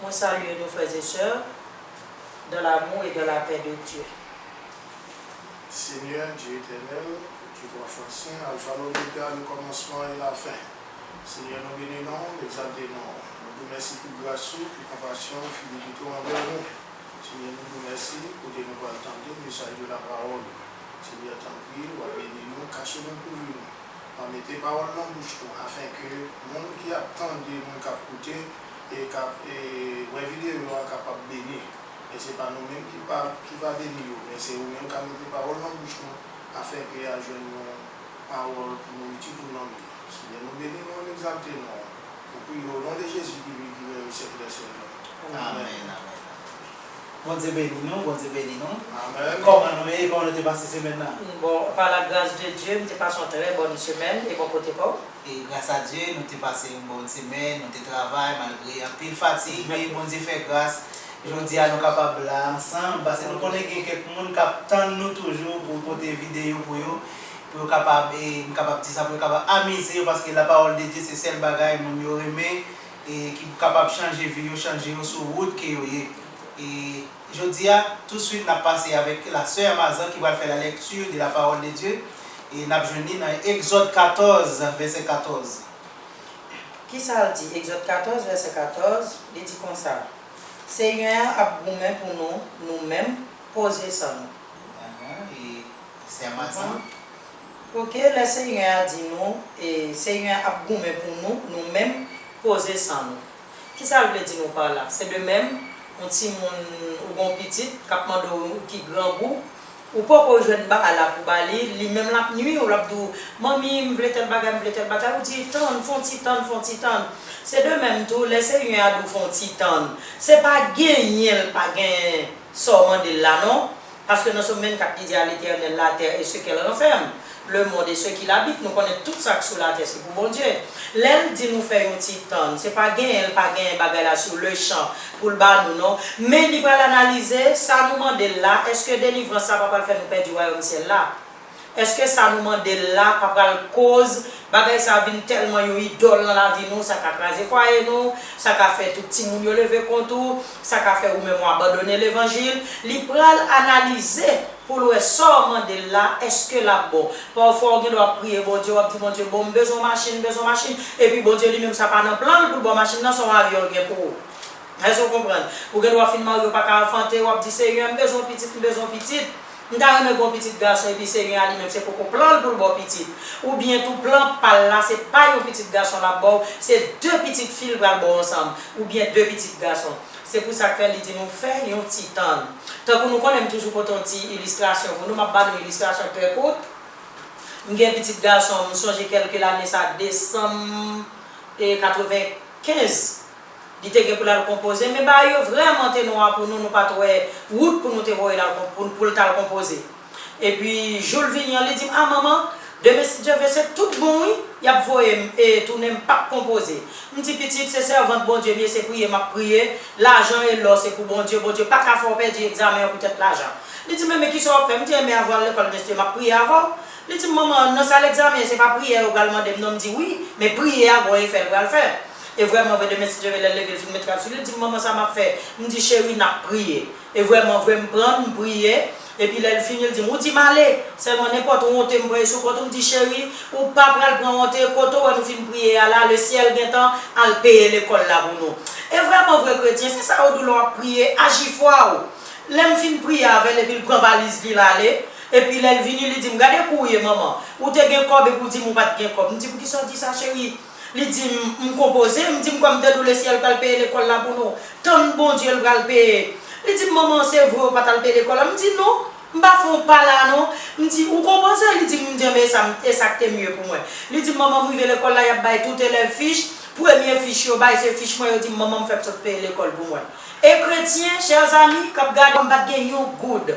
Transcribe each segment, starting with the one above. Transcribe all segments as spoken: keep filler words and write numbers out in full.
Mwen salye nou, frè e sè, dans l'amour et dans la paix de Dieu. Senyè, Dye etènèl, ou ki twa fwa sen, Alfa, Lomega, le kòmansman e la fen. Senyè, nou beni non w, nou egzalte non w. Nou di w mèsi pou gras ou, pou konpasyon w, fidelite w anvè nou. Senyè, nou di w mèsi kote nou pral tande mesaj de lapawòl. Senyè, tanpri, w a beni nou, kache nou, kouvri nou. W a mete pawòl nan bouch nou, afenke moun ki ap tande, moun k ap koute, e k ap e, wè videyo a kapab beni. E se pa nou menm ki pa ki va beni yo, men se ou menm k ap mete pawòl nan bouch nou, afenke y a jwenn yon pawòl pou nou itil pou nanm yo. Senyè, nou beni non w, nou egzalte non w. Nou priye o non de Jezi ki viv, ki règne syèk dè syèk la. Amèn. Amèn, amèn. Bondye beni nou, Bondye beni nou. Amèn. Kòman nou ye? Kòman nou te pase semèn nan? Bon, pa la gras de Dye, m te pase yon trè bòn semèn, e bò kote pa w? E gras a Dye, nou te pase yon bòn semèn, nou te travay, malgre anpil fatig, men Bondye fè gras. Jodi a nou kapab la ansanm, paske nou konnen gen kèk moun k ap tann nou toujou pou pote videyo pou yo, pou yo kapab, e m kapab di sa, pou yo kapab amize yo, paske lapawòl de Dye se sèl bagay moun yo renmen, e ki kapab chanje vi yo, chanje yo sou wout ke yo ye. E jodi a, touswit n ap pase avèk la sè Amazan ki pral fè la lecture de la parole de Dieu, e n ap jwenn li nan Egzòd katòz, vèsè katòz. Kisa l di? Egzòd katòz, vèsè katòz, li di konsa, Senyè a ap goumen pou nou, nou menm, poze san nou. Ahan, e sè Amazan? Oke, lè Senyè a di nou, e Senyè a ap goumen pou nou, nou menm, poze san nou. Kisa l vle di nou pa la? Se de menm, yon timoun ou gen yon pitit k ap mande w ki grangou, ou poko jwenn bagay la pou ba li, li menm l ap nwi w, l ap di w, manmi, m vle tèl bagay, m vle tèl bagay, ou di, tann, fè yon ti tann, fè yon ti tann. Se de menm tou, lè Senyè a di w fè yon ti tann, se pa genyen l pa genyen sa w mande l la non. Paske nan Sòm vennkat, li di, À l'Éternel la terre et ce qu'elle renferme, le monde et ceux qui l'habitent. Nou konnen tout sa k sou latè se pou Bondye. Lè l di nou fè yon ti tann, se pa genyen l pa genyen bagay la sou lechan pou l ba nou non. Men li pral analize sa nou mande l la, èske delivrans sa pa pral fè nou pèdi wayòm syèl la? Èske sa nou mande l la pa pral koz bagay sa vin tèlman yon idòl nan lavi nou, sa ka kraze fwaye nou, sa ka fè tout timoun yo leve kont ou, sa ka fè ou menm w abandone levanjil? Li pral analize pou l wè sa w mande l la, èske l ap bon. Pafwa w gen dwa ap priye Bondye, w ap di, Bondye, bon, m bezwen yon machin, m bezwen yon machin, epi Bondye li menm sa pa nan plan l pou l ba w machin nan, se yon avyon l gen pou ou. Èske w konprann? Ou gen dwa fin marye, w pa ka anfante, w ap di, Senyè, m bezwen yon pitit, m bezwen yon pitit. M ta renmen gen yon pitit gason, epi Senyè a li menm se poko plan l pou l ba w pitit. Oubyen tou plan pa l la, se pa yon pitit gason l ap ba w, se de pitit fi l pral ba w ansanm, oubyen de pitit gason. Se pou sa k fè li di nou fè yon ti tann. Tankou nou konnen m toujou pote yon ti ilistrasyon pou nou, m ap ba nou ilistrasyon trè kout. M gen pitit gason, m sonje kèlke lane sa, desanm e katrevenkenz. Li te gen pou l al konpoze, men bagay yo vrèman te nwa pou nou, nou pa t wè wout pou nou te voye l al pou l t al konpoze. Epi, jou l vini an, li di m, a manman, demen si Dye vle, se tout bon wi, y ap voye m e tounen, m p ap konpoze. M di, pitit, se sèvant Bondye m ye, se priye m ap priye, lajan e lò se pou Bondye, Bondye pa ka fè w pèdi egzamen an poutèt lajan. Li di m, enben kisa w ap fè? M di, enben avan w al lekòl, mesye, m ap priye avè w. Li di m, manman, nan sal egzamen, se pa priyè yo pral mande m non, m di, wi, men priyè a gon efè l pral fè. E vrèman vre, demen si Dye vle, lè l leve, l fin met rad sou li, l di m, manman, sa m ap fè? M di, cheri, n ap priye. E vrèman vre, m pran l, m priye. Epi lè l fini, l di m, ou di m ale. Sèlman nenpòt wonte m pran sou kont ou, m di, cheri, ou pa pral pran wonte, kote w wè nou fin priye a la, lesyèl gentan al peye lekòl la pou nou. E vrèman vre, kretyen, se sa yo di w lè w ap priye, aji fwa w. Lè m fin priye avè l, epi l pran valiz li, l ale. Epi lè l vini, li di m, gade kou w ye, manman. Ou te gen kòb epi w di m ou pa t gen kòb. M di, poukisa w di sa, cheri? Li di m, m konpoze, m di m kwè m te di w lesyèl pral peye lekòl la pou nou. Tann Bondye l pral peye. Li di m, manman, se vre ou pa t al peye lekòl la? M di, non, m pa fè yon pa la non. M di, ou konpoze? Li di m, m di, enben e sa, e sa k te mye pou mwen. Li di m, manman, m rive lekòl la, y ap bay tout elèv fich. Premye fich yo bay, se fich mwen, yo di m, manman, m fèk sot peye lekòl pou mwen. E kretyen, chè zanmi, k ap gade, m pa t gen yon goud.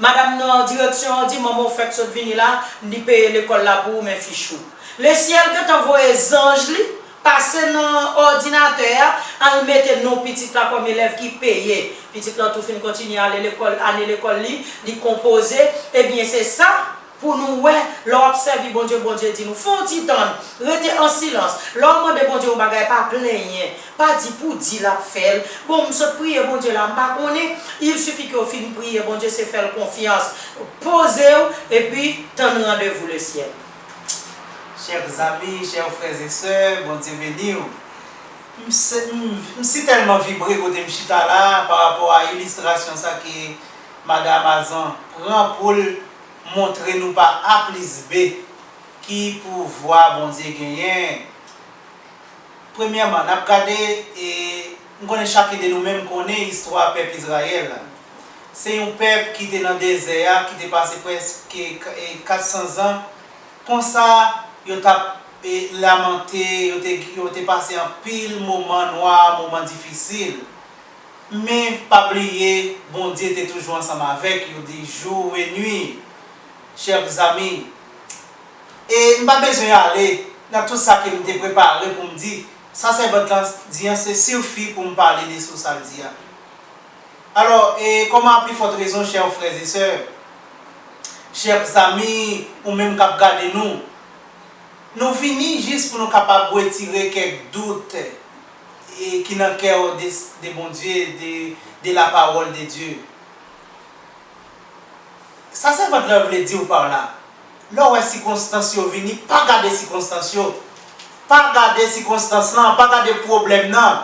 Madanm nan direksyon an di, manman w fèk sot vini la, li peye lekòl la pou ou, men fich ou. Lesyèl gentan voye zanj li pase nan òdinatè a, al mete non pitit la kòm elèv ki peye. Pitit lan tou fin kontinye ale lekòl, ane lekòl li, li konpoze. Ebyen, se sa Pou nou wè, lè w ap sèvi Bondye, Bondye di nou, fè yon ti tann, rete an silans. Lè w mande Bondye yon bagay, pa plenyen, pa di pou di l ap fè l. Bon, m sot priye Bondye la, m pa konnen. Il suffit ke w fin priye Bondye, se fè l konfyans. Poze w, epi tann randevou lesyèl. Chers amis, chers frères et sœurs, Bondye beni w. M se- m- m si tèlman vibre kote m chita la pa rapò a ilistrasyon sa ke Madan Amazan pran pou l montre nou pa A plis B ki pouvwa Bondye genyen. Premyèman, n ap gade, e, m konnen chak de nou menm konnen istwa pèp Izrayèl la. Se yon pèp ki te nan dezè a, ki te pase prèske k- e, kat san zan. Konsa, yo t ap e, lamante, yo te, yo te pase anpil moman nwa, moman difisil. Men, pa bliye, Bondye te toujou ansanm avèk yo de jou e nwi. Chers amis, e m pa bezwen ale nan tout sa ke m te prepare pou m di. Sa sèvant lan di an se sifi pou m pale de sou sa l di a. Alò, e kòman a pli fòt rezon, chè frè e sè, chè zami, ou menm k ap gade nou, nou vini jis pou nou kapab retire kèk dout e, ki nan kè w de, de Bondye, de, de la parole de Dieu. Sa sèvant lan vle di w pa w la, lè w wè sikonstans yo vini, pa gade sikonstans yo. Pa gade sikonstans lan, pa gade pwoblèm nan.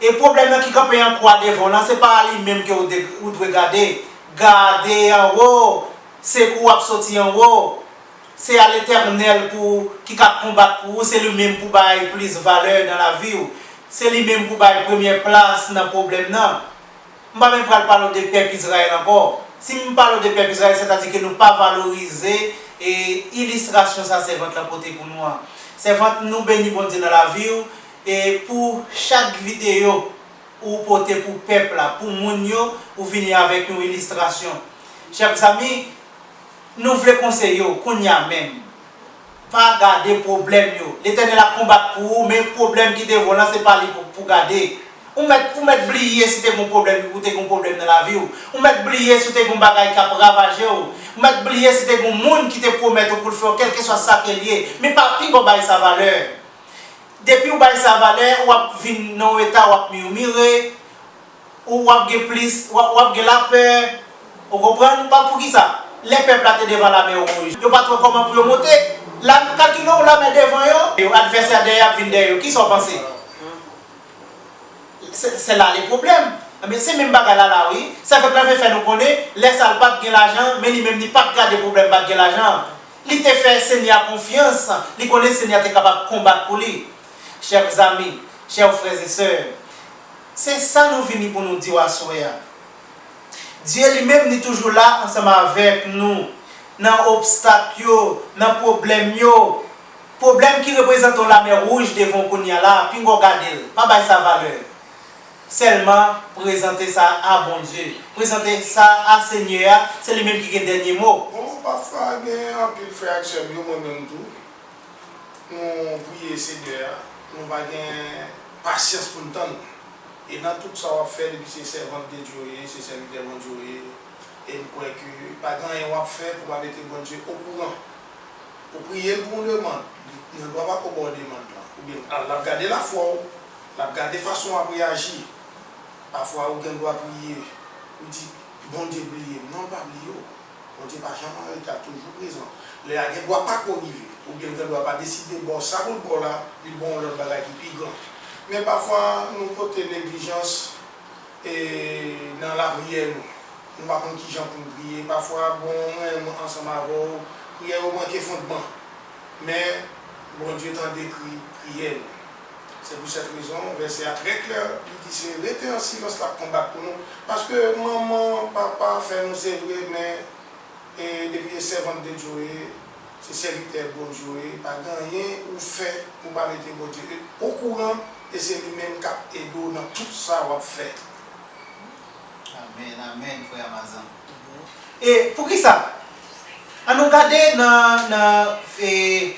E pwoblèm nan ki kanpe an kwa devan w lan, se pa li menm ke w de- ou dwe gade. Gade anwo, sekou w ap soti anwo. Se a Letènèl pou ki ka konbat pou ou, se li menm pou bay plis valè nan lavi w. Se li menm pou bay premyè plas nan pwoblèm nan. M pa menm pral pale w de pèp Izrayèl ankò. Si m pale w de pèp Izrayèl, sètadi ke nou pa valorize e ilistrasyon sa sèvant lan pote pou nou an. Sèvant, nou beni Bondye nan lavi w e pou chak videyo ou pote pou pèp la, pou moun yo, ou vini avèk yon ilistrasyon. Chè zami, nou vle konseye w kounye a menm. Pa gade pwoblèm yo. Letènèl ap konbat pou ou, men pwoblèm ki devan w lan, se pa li pou, pou gade. Ou mèt, ou mèt bliye si te gen pwoblèm, ou te gen pwoblèm nan lavi w. Ou mèt bliye si te gen bagay k ap ravaje w. Ou mèt bliye si te gen moun ki te pwomèt ou pou l fè w kèlkeswa sa ke l ye. Men pa pinga w bay sa valè. Depi w bay sa valè, w ap vin nan yon eta w ap mirmire, ou w ap gen plis, w ap, w ap gen lapè, ou konprann? Pa poukisa? Lè pèp la te devan lamè wouj, yo pa t wè kòman pou yo monte. La, kalkile w lamè devan yo, yo advèsè a dèyè ap vin dèyè yo. Kisa w panse? Se, se la le pwoblèm. Ebyen, se menm bagay la la wi. Sèvant lan vle fè nou konnen, lè sa l pa t gen lajan, men li menm li pa t gade pwoblèm pa t gen lajan an. Li te fè Senyè a konfyans, li konnen Senyè a te kapab konbat pou li. Chè zami, chè frè e sè, se sa nou vini pou nou di w aswè a. Dye li menm li toujou la ansanm avèk nou nan obstak yo, nan pwoblèm yo. Pwoblèm ki reprezante yon lamè wouj devan w kounye a la, pinga w gade l, pa bay sa valè. Sèlman prezante sa a Bondye. Prezante sa a Senyè a, se li menm ki gen dènye mo. Bon, pafwa gen anpil frè ak sè m yo, mwen menm tou, nou priye Senyè a, nou pa gen pasyans pou n tann. E nan tout sa w ap fè, depi se sèvant de Dye w ye, se sèvitè Bondye w ye, e m kwè ke pa gen anyen w ap fè pou w pa mete Bondye okouran. Ou priye l pou yon demann, li gen dwa pa ko ba w demann lan. Oubyen l ap gade lafwa w, l ap gade fason w ap reyaji. Pafwa ou gen dwa priye, ou di, Bondye bliye m. Non, l pa bliye w. Bondye pa janm an reta, toujou prezan. Lè a gen dwa pa ko rive, oubyen l gen dwa pa deside ba w sa pou l ba w la, li ba w yon lòt bagay ki pi gran. Men pafwa, nou pote neglijans e nan lapriyè nou. Nou pa konn kijan pou n priye. Pafwa, bon, mwen menm ansanm avè w, priyè yo manke fondman. Men, Bondye tande kri, priyè nou. Se pou sèt rezon, vèsè a trè klè, li di se rete an silans l ap konbat pou nou. Paske manman, papa fè nou, se vre, men e depi e sèvant de Dye w ye, se sèvitè Bondye w ye, pa gen anyen ou fè pou pa mete Bondye okouran, e se li menm k ap ede w nan tout sa w ap fè. Amèn, amèn, frè Amazan. E poukisa? Ann nou gade nan, nan e,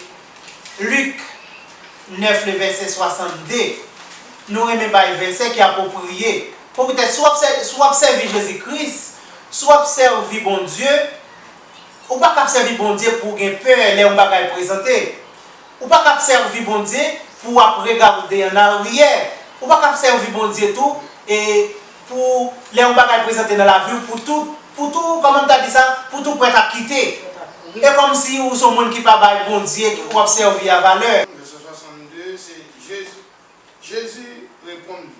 Lik nèf, le vèsè swasannde. Nou renmen bay vèsè ki apwopriye. Poutèt, si w ap sè- si w ap sèvi Jezi Kris, si w ap sèvi Bondye, Ou pa ka ap sèvi Bondye pou w gen pè lè yon bagay prezante. Ou pa ka ap sèvi Bondye pou w ap regade ann aryè. Ou pa ka ap sèvi Bondye tou, e, pou lè yon bagay prezante nan lavi w, pou tou, pou tou, kòman m ta di sa, pou tou prèt ap kite. E kòmsi ou se yon moun ki pa bay Bondye ki w ap sèvi a valè. Vèsè swasannde, se Jezi, Jezi reponn li,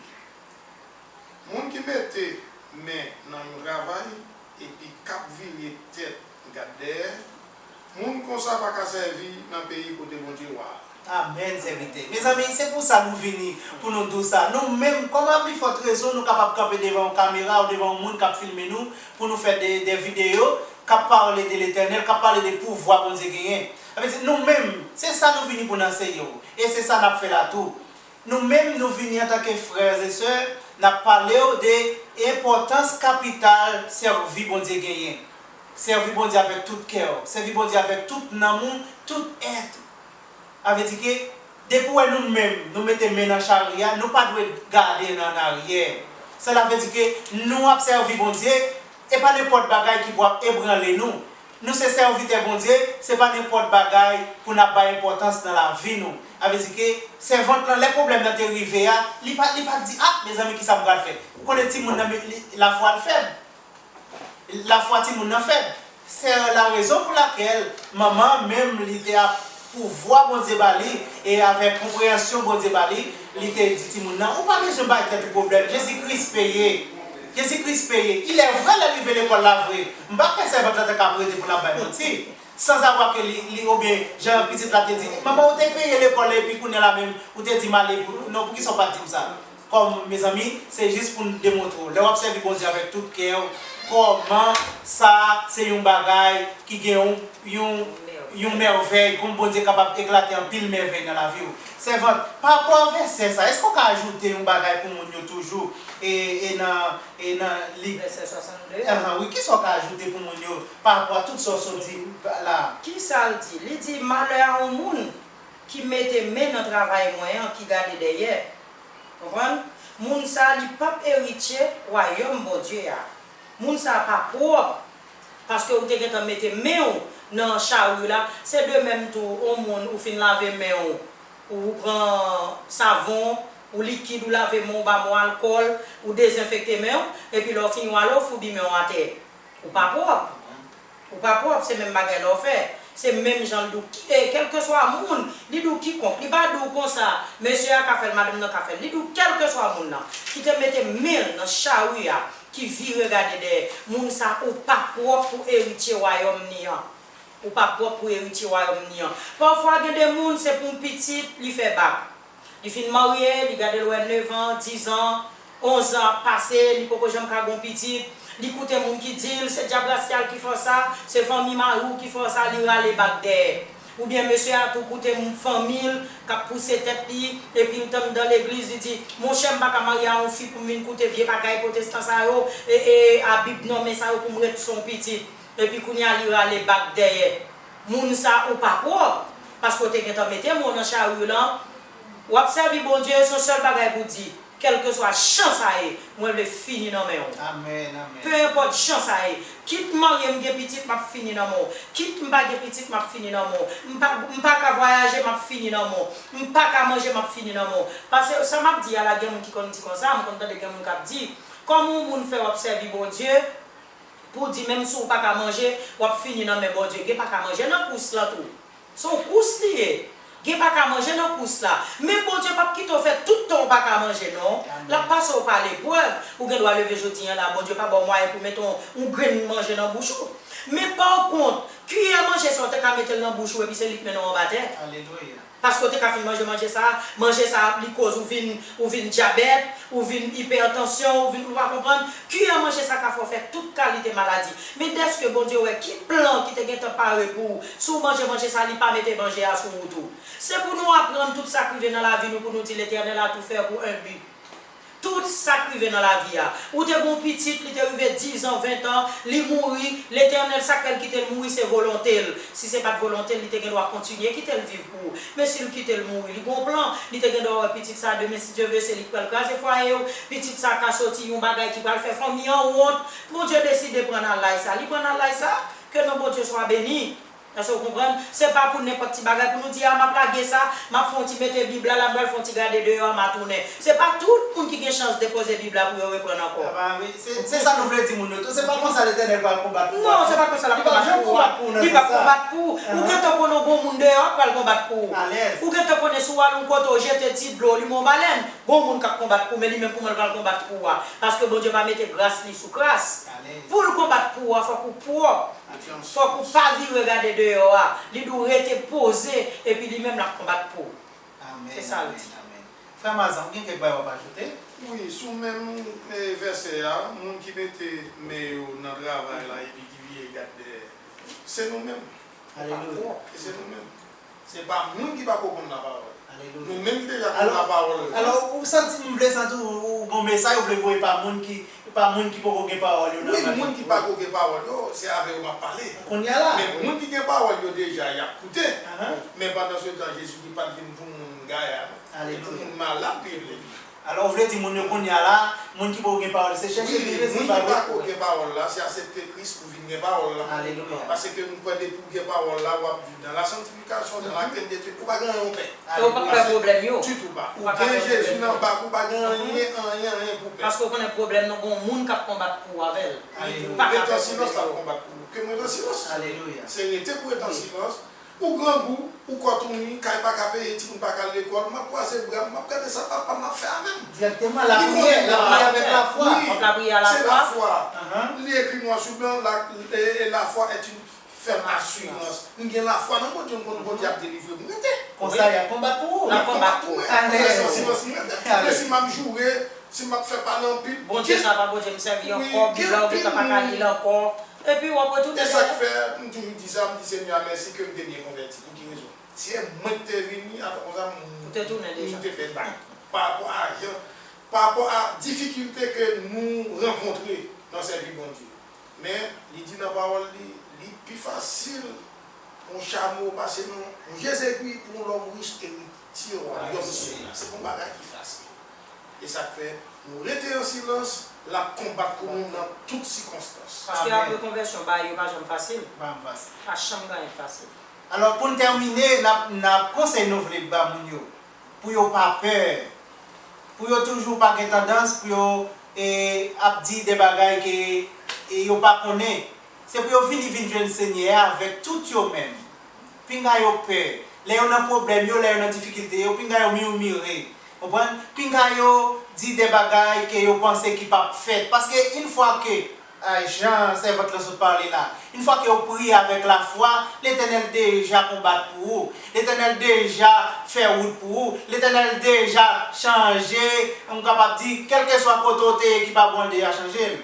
moun ki mete men nan yon travay epi k ap vire tèt gad dèyè, moun konsa pa ka sèvi nan peyi kote Bondye wa a. Amèn, sèvitè. Mezanmi, se pou sa nou vini, pou nou di w sa. Nou menm, kòman pli fòt rezon nou kapab kanpe devan yon kamera ou devan yon moun k ap filme nou, pou nou fè de, de videyo k ap pale de Letènèl, k ap pale de pouvwa Bondye genyen? Sa vle di, nou menm, se sa nou vini pou n anseye w. E se sa n ap fè la tou. Nou menm, nou vini antanke frè e sè, n ap pale w de enpòtans kapital sèvi Bondye genyen. Sèvi Bondye avèk tout kè w, sèvi Bondye avèk tout nanm ou, tout èt ou. Sa vle di ke, depi w wè nou menm, nou mete men nan chari a, nou pa dwe gade nan, an aryè. Sa vle di ke nou ap sèvi Bondye, e pa nenpòt bagay ki pou ap ebranle nou. Nou se sèvitè Bondye, se pa nenpòt bagay pou n ap bay enpòtans nan lavi nou. Sa vle di ke sèvant lan, lè pwoblèm nan te rive a, li pa, li pa di, "Ah, mezanmi, kisa m pral fè?" Ou konnen timoun nan, li, lafwa l fèb. Lafwa timoun nan fèb. Se la rezon pou lakèl manman an menm, li te ap pouvwa Bondye ba li, e avèk konpreyansyon Bondye ba li, li te di timoun nan, "Ou pa bezwen bay tèt ou pwoblèm. Jezi Kris peye. Jezi Kris peye." Ilèvre, lè l rive lekòl la vre, m pa kwè sèvant lan te ka ap rete pou l ap bay manti. Sanzavwa ke li, li, oubyen, jan pitit la te di, "Manman, ou te peye lekòl epi kounye a la menm, ou te di m ale pou," Non, poukisa w pa t di m sa? Kòm, mezanmi, se jis pou n demontre w. Lè w ap sèvi Bondye avèk tout kè w, kòman sa se yon bagay ki gen yon, yon, yon mèvèy, kòm Bondye kapab eklate anpil mèvèy nan lavi w. Sèvant, pa rapò a vèsè sa, èske w ka ajoute yon bagay pou moun yo toujou? E, e nan, e nan li. Vèsè swasannde. Ahan, wi, kisa w ka ajoute pou moun yo pa rapò a tout sa w sot di la? Kisa l di? Li di, malè a yon moun ki mete men nan travay mwen an, ki gade dèyè. Konprann? Moun sa a, li p ap eritye wayòm Bondye a. Moun sa a pa pwòp, paske ou te gentan mete men w nan chari la. Se de menm tou, yon moun, ou fin lave men w, ou pran savon, ou likid, ou lave men w, ou ba men w alkòl, ou dezenfekte men w, epi lè w fini w ale, w foubi men w atè. Ou pa pwòp. Ou pa pwòp, se menm bagay la w fè. Se menm jan l di w, ki, e, kèlkeswa moun, li di w kikonk, li pa di w konsa, mesye a ka fè l, madanm nan ka fè l, li di w kèlkeswa moun nan, ki te mete men l nan chari a, ki vire gade dèyè, moun sa ou pa pwòp pou eritye wayòm ni an. Ou pa pwòp pou eritye wayòm ni an. Pafwa gen de moun, se pou yon pitit, li fè bak. Li fin marye, li gade l wè nevan, dizan, onzan ap pase, li poko janm ka gon pitit. Li koute moun ki di l, se dyab rasyal ki fè w sa, se fanmi mari w ki fè w sa, li rale bak dèyè. Oubyen mesye a tou koute moun fanmi l k ap pouse tèt li, epi l t anndan legliz, li di, monchè, m pa ka marye a yon fi pou m vin koute vye bagay pwotestan sa yo, e, e, a Bib nan men sa yo pou m ret sou yon pitit. Epi kounye a li rale bak dèyè. Moun sa ou pa pwòp, paske w te gentan mete men w nan chari w lan. W ap sèvi Bondye, se yon sèl bagay pou w di, kèlkeswa jan sa ye, mwen vle fini nan men w. Amèn, amèn. Pe enpòt jan sa ye, kit m marye m gen pitit, m ap fini nan men w. Kit m pa gen pitit, m ap fini nan men w. M pa, m pa ka vwayaje, m ap fini nan men w. M pa ka manje, m ap fini nan men w. Paske sa m ap di a la, gen moun ki konn di konsa, m konn tande gen moun k ap di, kòman yon moun fè w ap sèvi Bondye, pou w di menm si w pa ka manje, w ap fini nan men Bondye. Gen pa ka manje nan kous lan tou. Se yon kous li ye. Gen pa ka manje nan kous la. Men Bondye p ap kite w fè tout tan w pa ka manje, non. Amèn. L ap pase w pa leprèv. Ou gen dwa leve jodi a la, Bondye pa ba w mwayen pou mete yon, yon grenn manje nan bouch ou. Men pa kont, kiyè manje sa w te ka mete l nan bouch ou epi se li k mennen w anba tè. Alelouya. Paske w te ka fin manje manje sa, manje sa li koz ou vin, ou vin dyabèt, ou vin ipètansyon, ou vin, ou pa konprann. Kiyè manje sa ka fè w fè tout kalite maladi. Men dèske Bondye wè ki plan ki te gentan pare pou ou, si w manje manje sa, li pa mete manje a sou wout ou. Se pou nou aprann tout sa k rive nan lavi nou, pou nou di Letènèl a tou fè pou en bi. Tout sa k rive nan lavi a. Ou te gen yon pitit, li te rive diz an, ven an, li mouri, Letènèl, sa k fè l kite l mouri, se volonte l. Si se pa t volonte l, li te gen dwa kontinye kite l viv pou ou. Men si l kite l mouri, li gen yon plan, li te gen dwa wè pitit sa, demen, si Dye vle, se li k pral kraze fwaye yo. Pitit sa ka soti yon bagay ki pral fè fanmi an wont. Bondye deside pran nan laj sa. Li pran nan laj sa, Que non Bondye swa beni. Èske w konprann? Se pa pou nenpòt ti bagay pou nou di, a, m ap lage sa, m ap fè yon ti mete Bib la, la, m pral fè yon ti gade deyò a, m a tounen. Se pa tout moun ki gen chans depoze Bib la pou yo reprann ankò. Aba, wi, se, se sa nou vle di moun yo tou. Se pa konsa Letènèl pral konbat pou ou. Non, se pa konsa l ap konbat pou ou. Li p ap konbat pou ou. Ou gentan konnen yon bon moun deyò a pral konbat pou ou. Ou gentan konnen si w al yon kote, w jete ti dlo, li men yon balèn, bon moun k ap konbat pou ou, men li menm kòman l pral konbat pou ou a. Paske Bondye pa mete gras li sou kras. Pou l konbat pou ou a, fòk ou pwòp. Fòk ou pa vire gade deyò a. Li di w rete poze, epi li menm l ap konbat pou ou. Se sa l di. Frè Mazan, ou gen kèk bagay w ap ajoute? Wi, sou menm, eh, vèsè a, moun ki mete men yo nan travay la epi ki vire gad dèyè, se nou menm. Alelouya. E se nou menm. Se pa moun ki pako konn lapawòl. Alelouya. Nou menm ki deja konn lapawòl. Alò, ou santi, m vle santi ou, ou gon mesaj ou vle voye pa moun ki, pa moun ki poko gen pawòl yo nan men yo. Wi, moun ki pako gen pawòl yo, se avè yo m ap pale. Kounye a la. Men moun ki gen pawòl yo deja, y ap koute. Men pandan se tan, Jezikri pa t vin pou moun gaya, non. Alelouya. Li pou moun malad li vle vin. Alò, ou vle di moun yo kounye a la, moun ki poko gen pawòl, se chèche li vle, se pa vre. Wi, moun ki pako gen pawòl la, se aksepte Kris pou vin gen pawòl la. Alelouya. Paske nou kwè depi w gen pawòl la, w ap viv dans la sanctification, dans la crainte de Dieu, ou pa gen anyen w pè. E ou p ap pè pwoblèm yo. Ditou pa. Ou gen Jezi nan bak ou, pa gen anyen, anyen, anyen pou pè. Paske w konnen pwoblèm nan, gon moun k ap konbat pou ou avè l. Alelouya. Rete an silans, l ap konbat pou ou. Ke m rete an silans. Alelouya. Se rete pou rete an silans. Ou grangou, ou kò touni, kay pa ka peye, timoun pa ka al lekòl, m ap kwaze bra m, m ap gade sa papa m ap fè avè m. Dirèkteman, lapriyè, lapriyè avèk lafwa. Wi, se lafwa. Li ekri nwa sou blan, la, e, e la foi est une ferme assurance. M gen lafwa nan Bondye, m konn Bondye ap delivre m, m rete. Konsa, y ap konbat pou ou. Y ap konbat pou mwen. Amèn. M rete an silans, m rete. Amèn. Men si m ap joure, si m ap fè pale anpil. Bondye sa pa Bondye m sèvi ankò, Bib la ou gentan pa ka li l ankò. Epi w ap retounen dèyè. E sa k fè, m toujou di sa, m di Senyè a mèsi ke m te byen konvèti. Pou ki rezon? Si se mwen ki te vini, ata konsa, m, m te fè bak. Pa rapò a jan, pa rapò a difikilte ke nou rankontre nan sèvi Bondye. Men, li di nan pawòl li, li pi fasil pou yon chamo pase nan yon je zegwi pou yon lòm rich eriti wayòm syèl la. Se pa yon bagay ki fasil. E sa k fè, nou rete an silans, l ap konbat pou nou nan tout sikonstans. Paske apre konvèsyon, bagay yo pa janm fasil. Pa janm fasil. Pa janm genyen fasil. Alò, pou n tèmine, n ap, n ap konsèy nou vle ba moun yo, pou yo pa pè, pou yo toujou pa gen tandans pou yo, e, ap di de bagay ke, e, yo pa konnen. Se pou yo vini, vin jwenn Senyè a avèk tout yo menm. Pinga yo pè. Lè yo nan pwoblèm yo, lè yo nan difikilte yo, pinga yo mimire. Konprann? Pinga yo di de bagay ke yo panse ki p ap fèt. Paske yon fwa ke, a, jan sèvant lan sot pale la, yon fwa ke w priye avèk lafwa, Letènèl deja konbat pou ou. Letènèl deja fè wout pou ou. Letènèl deja chanje, m kapab di, kèlkeswa kote w te ye ki pa bon, l deja chanje l.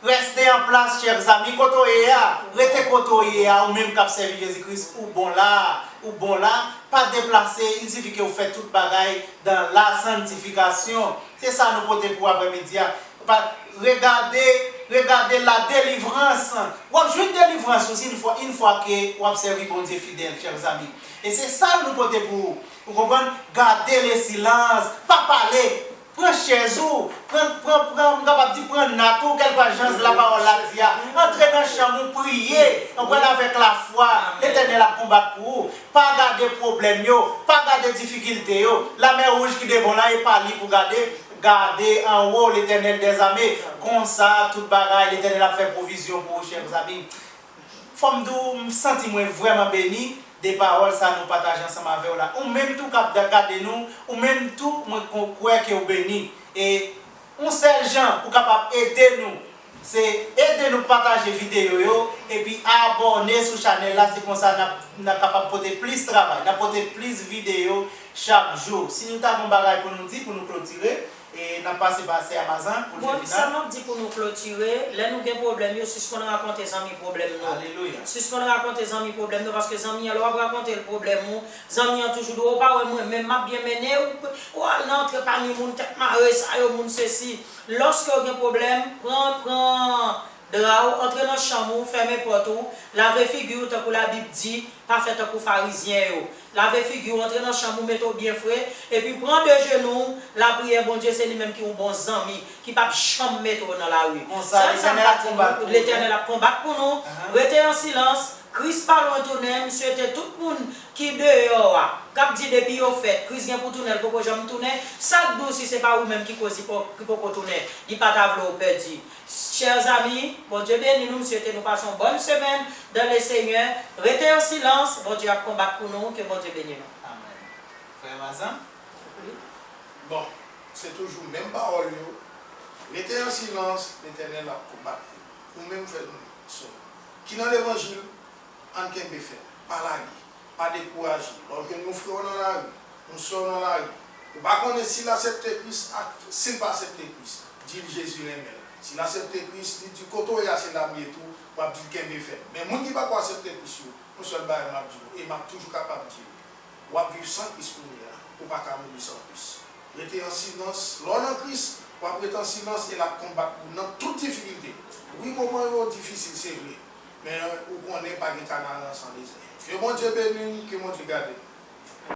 Reste en place, chers amis. Kote w ye a, rete kote w ye a, ou menm k ap sèvi Jezi Kris, ou bon la, ou bon la, pa deplase, il suffit que w fè tout bagay dans la sanctification. Se sa nou pote pou aprèmidi a. Pa, regade, regade la délivrance. W ap jwenn delivrans ou si yon fwa, yon fwa ke w ap sèvi Bondye fidèl, chers amis. E se sa nou pote pou ou. Ou konprann? Gade le silans, pa pale. Pran chèz ou, pran, pran, pran, m kapab di pran nat ou, kèlkeswa jan lapawòl la di a. Antre nan chanm ou, priye, anprann avèk lafwa. Letènèl ap konbat pou ou. Pa gade pwoblèm yo, pa gade difikilte yo. Lamè wouj ki devan w la, e pa li pou gade. Gade anwo, Letènèl dèzame. Konsa, tout bagay, Letènèl ap fè pwovizyon pou ou, chè zanmi. Fò m di w, m santi mwen vrèman beni de pawòl sa nou pataje ansanm avè w la. Ou menm tou k ap gade nou, ou menm tou, mwen kwè ke w beni. E yon sèl jan pou kapab ede nou, se ede nou pataje videyo yo, epi abòne sou chanèl la, se konsa n ap, n ap kapab pote plis travay, n ap pote plis videyo chak jou. Si nou ta gen yon bagay pou nou di, pou nou klotire, E n ap pase ba sè Amazan pou l fè final. Bon, sa m ap di pou nou klotire, lè nou gen pwoblèm yo, sispann rakonte zanmi pwoblèm nou. Alelouya. Sispann rakonte zanmi pwoblèm nou, paske zanmi an, lè w ap rakonte l pwoblèm ou, zanmi an toujou di w, ou pa wè mwen menm, m ap byen mennen, ou, ou al nan antre pami moun tèt mare sa yo, moun sesi. Lòske w gen pwoblèm, pran, pran, Dra w, antre nan chanm ou, fèmen pòt ou, lave figi w tankou Labib di, pa fè tankou Farizyen yo. Lave figi w, antre nan chanm ou, mete w byen fre, epi pran de jenou w, lapriyè. Bondye se li menm ki yon bon zanmi, ki p ap janm mete w nan lari. Konsa, Sèl sa m Letènèl ka ap di konbat nou, pou ou. Letènèl ap konbat pou nou. Ahan. Rete an silans, Kris pa lwen tounen. M swete tout moun ki deyò a, k ap di depi yo fèt, Kris gen pou tounen, l poko janm tounen. Sa k di w si se pa ou menm ki koz li po-, ki poko tounen, li pa ta vle w pèdi? Chè zanmi, Bondye beni nou, m swete nou pase yon bòn semèn dans le Seigneur. Rete an silans, Bondye ap konbat pou nou, ke Bondye beni nou. Amèn. Frè Mazan? Wi. Bon, se toujou menm pawòl yo. Rete an silans, Letènèl ap konbat pou nou. Ou menm frè m, sè m, ki nan levanjil, ann kenbe fèm, pa lage, pa dekouraje. Lè w jwenn yon frè w nan lari, yon sè w nan lari, ou pa konnen si l aksepte Kris ak si l pa aksepte Kris, di l Jezi renmen l. Si l aksepte Kris, li di kote w ye a se la m ye tou, w ap di l kenbe fèm. Men moun ki pako aksepte Kris yo, yon sèl bagay m ap di nou, e m ap toujou kapab di l, w ap viv san Kris kounye a, ou pa ka mouri san Kris. Rete an silans. Lè w nan Kris, w ap rete an silans e l ap konbat pou w nan tout difikilte. Wi, moman yo difisil, se vre. Men ou konnen pa gen kanaran san dezè. Ke Bondye beni w, ke Bondye gade w.